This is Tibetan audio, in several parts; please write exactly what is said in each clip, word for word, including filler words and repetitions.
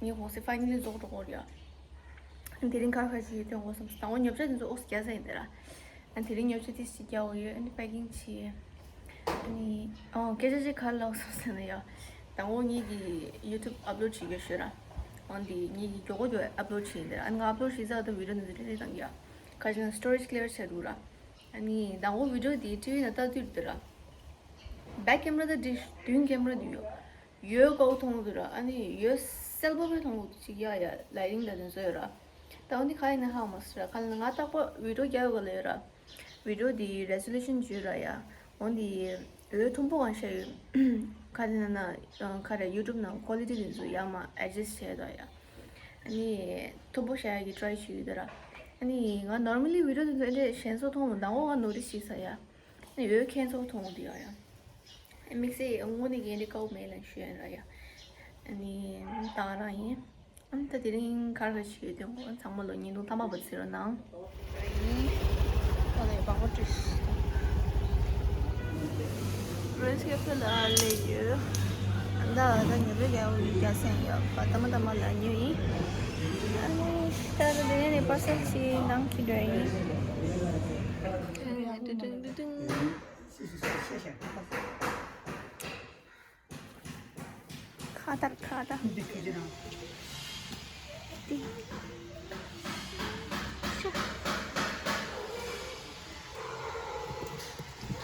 ངའི་གུང་སེང་ཕའི་ནལ་ལི་རྫོགས་འགྲོ་གི་རེད་ཡ། དེ་རིང་ག་རེ་ག་རེ་བྱེད་ཀྱི་ཡོད་དོན་གོ་སོང་། དང་པོ་ཉོ་ཆ་དེ་ཚོ་ཨོ་སི་རྒྱག་ས་ཡིན་དེ་ར། ཨ་དེ་རིང་ཉོ་ཆ་དེ་ཞིག་རྒྱག་འོ་ཡོད། ཨ་ནི་པེ་ཀིང་བྱས། ཨ་ནི་ཨོ་སྐད་ཆ་ཅིག་ག་རེ་ལབ་སོང་ཟེར་ན་ཡ། དང་པོ་ངེད་ཀྱི་ཡུ་ཊུབ་ཨབ་ལོཌ་བྱེད་རྒྱུ་ཞུས་ར། འོན་ཏེ་ངེད་ཀྱི་མགྱོགས་པོ་མགྱོགས་ཨབ་ལོཌ་བྱས་ཡིན་དེ་ར། ཨ་ནི་ང་ཨབ་ལོཌ་བྱས་ཚར་དུས་བི་ཌི་ཡོ་འདི་ཚོ་ལྷན་ལྷན་བཏང་གི་ཡ། ག་རེ་ཟེར་ན་སི་ཊོ་རེཇ་ཀི་ལི་ཡར་བྱས་འདུག་ར། ཨ་ནི་དང་པོ་བི་ཌི་ཡོ་འདི་ཊི་ཝི་ནང་ལྟ་དུས་དེ་ར། བེག་ཀེམ་ར་དང་འདི་མདུན་ཀེམ་ར་འདི་ཡོད། ཡོད་དཀའ་བོ་མཐོང་གི་འདུག་ར། ཨ་ནི་ཡོད་གསལ་པོ་དཔེ་མཐོང་གི་འདུག་ཅིག་ཡ་ཡ་ལའི་ཊིང་དང་དེ་ཚོ་ཡོད་ར། ད་འོ་འདི་ག་ཡིན་ན་ཧ་གོ་མ་སོང་ར། ག་ལ་ང་རྟག་པར་བི་ཌི་ཡོ་རྒྱག་ཡོད་ག་ལ་ཡོད་ར། བི་ཌི་ཡོ་འདི་རེ་སོ་ལུ་ཤན་བརྗོད་ར་ཡ། འོ་འདི་འོད་མཐོན་པོ་གང་བཞག་ཡོད། ག་རེ་ན་ན་ག་རེ་ཡུ་ཊུབ་ནང་ཀོ་ལི་ཊི་དེ་ཚོ་ཡར་མར་ཨེ་ཌི་ཇ་སི་ཊི་བྱས་དང་ཡ། ཨ་ནི་མཐོན་པོ་བཞག་ཡ་གི་ཊི་རའི་བྱེད་ཀྱི་ཡོད་ར། ཨ་ནི་ང་ནོར་མལ་ལི་བི་ཌི་ཡོ་དེ་ཚོ་ཨེ་འདྲ་ཞན་སོ་མཐོང་མོད། ད་འོ་ང་ནོ་ཊི་སི་བྱས་ས་ཡ། ཨ་ནི་འོད་ཁེངས་སོ་མཐོང་གི་འདུག་ཡ་ཡ། དམིགས་བསལ་དངོས་གནས་ཀྱི་ཨེ་འདྲ་དཀའ་བོ་མེད་ལབ་ཞུ་ཡ་ར་ཡ། ཨ་ནི་ད་ག་རང་ཡིན། ཨ་ནི་ད་དེ་རིང་ག་རེ་ག་རེ་བྱེད་ཡོད་དོན་གོ་ཚང་མ་ལོ་བརྙན་ཐུང་མཐའ་མ་བར་གཟིགས་རོགས་གནང་། ཨ་ནི་ད་ལྟ་ཡི་བང་པོ་བཀྲུས། རེས་ཀྱི་ཕུ་ལ་ལས་ཡོད། ད་ད་ཉོ་པའི་རྒྱ་བོ་རྒྱ་སེང་ཡོད་པ་ད་མ་ད་མ་ལ་ཉོ་ཡིན། ཨ་ནི་ད་ད་དེ་ནས་པར་སལ་ཞིག་ནང་འཁྱེར་འགྲོ་ཡིན། ཁ་དར་ཁ་དར།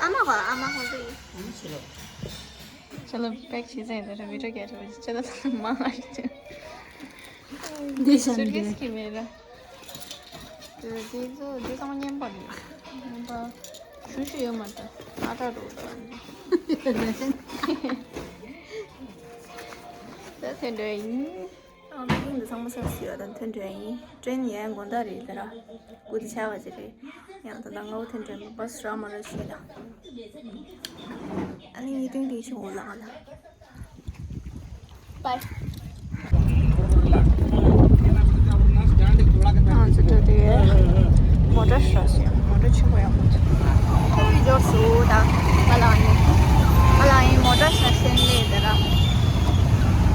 ཨ་མ་ཧོ་ཨ་མ་ཧོ་ཟེར་ཡིན། ཁྱེད་ལ་པེག་བྱེད་ཟེར་ཡིན་ད་ར་བི་ཌི་ཡོ་རྒྱག་ཐུབ་པ་ཁྱེད་ལ་མང་ང་ཞིག་ཅན། འདི་བཞག་སུར་ཀེ་སི་གི་མེད་ར། དེ་ཚོ་དེ་ཚང་མ་བརྙན་པར་རེད། བརྙན་པར་ཞུ་ཞུ་ཡོད་མ་རེད། ཨ་ཏྲ་འགྲོ་ད། ད་དེ་འདྲ་ཡིན། ཨ་མ་ཀིང་དུ་ཚང་མ་སེམས་སུ་ཡོད་དང་ཐོན་འདྲ་ཡིན། ཀྲེན་ཡན་དགོང་དག་རེད་ད་ར། སྐུ་དེ་ཆ་བ་ཅི་རེད། ཡང་ད་ལྟ་ང་བོ་ཐོན་འདྲ་མི་བ་སུ་ར་མ་ར་ཞུས་དང་། ཨ་ནི་གཉིས་སྟོན་དེ་ཞིག་འོ་ལགས་ལ། Bye. ང་ཚོ་འགྲོ་དུས་མོ་ཊ་ཤོག་སོང་། མོ་ཊ་ཆེན་པོ་ཡག་པོ་འདུག་ཁོ་བི་འབྱོར་སུ་དང་ང་ལ་ཨ་ནི་ང་ལ་ཨ་ནི་མོ་ཊ་ཤོག་སེམས་ལས་དེ་ར་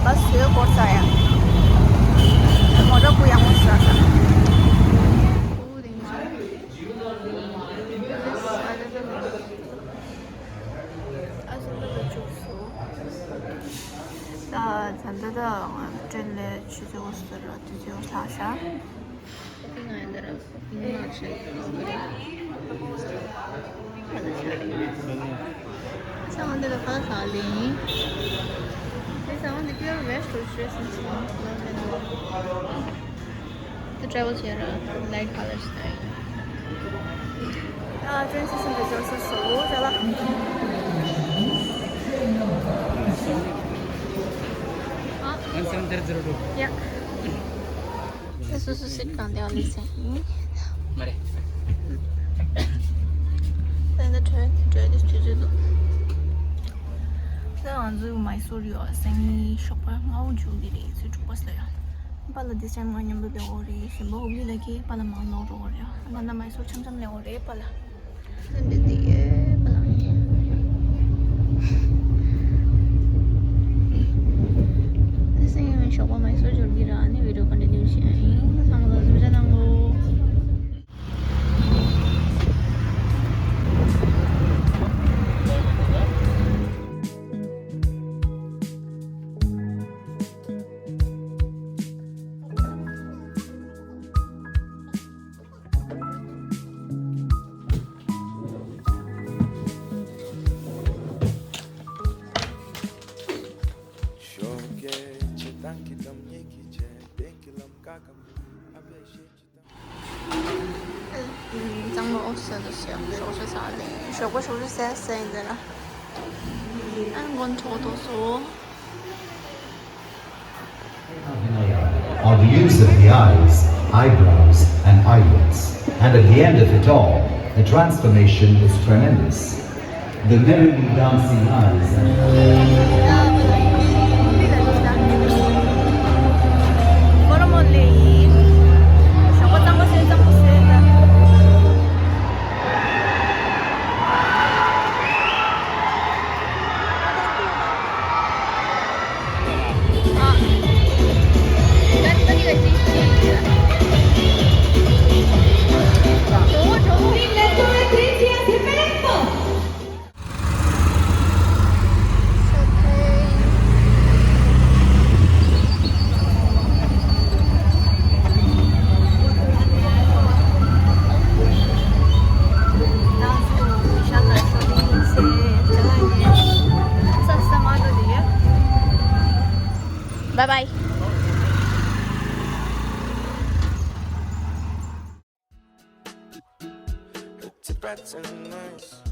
བ་སུའི་སྐོར་ས་ཡ། མོ་ཊ་ཁོ་ཡག་མོ་ཤོག་ས། ད་ད་ད་ད་ང་ཀྲེན་ལས་ཆུ་ཚོད་དགུ་ཟེར་ར་དུས་ཚོད་ལྷག་ཤག་ཚང་མ་འདི་ལ་ཁ་ལག་ཟ་ལེ་ཡིན། དེ་ཚང་མ་འདི་pure veg nutrition ཆེད་ལ་ལོ་མེད་ནོ། The travel chair, light colors thing. ཨ་ཀྲེན་སི་སི་འདི་འབྱོར་ས་སོ་ད་ལ། One seven zero zero two. Yeah. This is a sit down there, listen. Then the train, the train is to the. ད་ང་ཚོ་མའི་སོར་ཡོད་སེང་ཞོགས་པ་སྔ་བོ་འཇུག་གི་རེད། ཚོད་དྲུག་པ་སླེབས་ཡོད། པཱ་ལགས་འདི་ཅང་མ་ཉམས་པ་བེད་འོ་རེད། གཞན་པ་ཧུ་ལི་ལ་ཁེ་པཱ་ལགས་མང་ནོར་འགྲོ་འོ་རེད། ཨ་ན་ན་མའི་སོར་འཆམ་འཆམ་ལེན་འོ་རེད་པཱ་ལགས། ད་འདི་འདི་ཡེ་པཱ་ལགས་ཡིན། ཨ་སེང་ཞོགས་པ་མའི་སོར་འབྱོར་གི་ར་ནི་བི་ཌི་ཡོ་ཀོན་ཊི་ནིའུ་བྱེད་ཡ་ཡིན། ཚང་མ་ལ་གཟིམ་འཇག་གནང་གོ། ཞོགས་ཀའི་བྱེད་སྟངས་ཀྱི་འགྲམ་ཉེ་གི་བྱེད་གཏན་གྱི་ལམ་ཀ་གམ་ཨ་ཕས་ཤེས་ཀྱི་གཙང་མ་ཨོ་ཟེར་དུ་ཟེར་ཞོགས་ཇ་ཟ་ལེ། ཞོགས་པ་ཞོགས་ཇ་ཟས་ཟས་ཡིན་ཟེར་ན། ཨ་མགོ་འཕྲོག་དོག་སོ། Are the use of the eyes, eyebrows, and eyelids. And at the end of it all, the transformation is tremendous. The merrily dancing eyes and Bye bye. Pretty bright and nice.